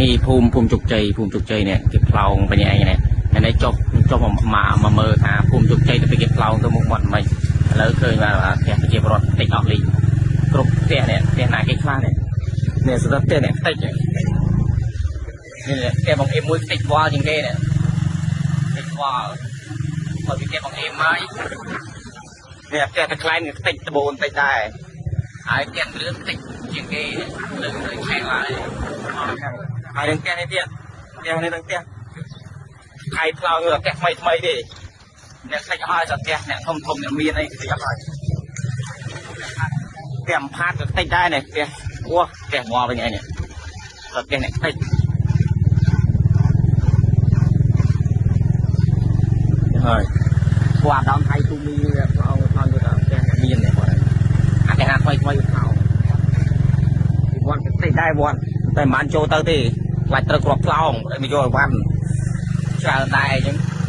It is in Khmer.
នេះភូមិភូមិជោគជ័យភូមិជោគជ័យនេះគេផ្លោងបញ្ញាឯងនេះហើយនេះចុះចុះមកមកមើលថាភូមិជោគជ័យទៅគេផ្លោងទៅមុខមាត់មិនឥឡូវឃើញបាទផ្ទះប្រជាពលរដ្ឋតិចអស់លីងគ្រប់ផ្ទះនេះផ្ទះណាគេខ្លះនេះនេះស្រាប់ផ្ទះនេះតិចនេះផ្ទះបងអេមមួយតិចវល់ជាងគេនេះតិចវល់បើពីផ្ទះបងអេមមកនេះផ្ទះតខ្លែងតិចដបូនតិចដែរហើយផ្ទះលឿនតិចជាងគេលើទៅឆែកឡើយហើយនឹងផ្ទះនេះទៀតផ្ទះនេះនឹងផ្ទះខៃផ្លោងផ្ទះថ្មីថ្មីទេអ្នកខ្លាចហើយសផ្ទះអ្នកធំធំអ្នកមានអីខ្លាចហើយផ្ទះផាតក៏តិចដែរនេះផ្ទះអូផ្ទះងាប់វិញឯងនេះផ្ទះអ្នកតិចហើយគាត់ដើមថៃទូមីផ្លោងផ្លោងទៅដល់ផ្ទះអ្នកមាននេះគាត់អាគេហាថ្មីថ្មីផ្លោងវត្តតិចដែរវត្តតែមិនបានចូលទៅទេខ្លាចត្រូវគ្រាប់ផ្លោងមកយកឲ្យវ៉ាន់ច្រើនដែរអញ្ចឹង។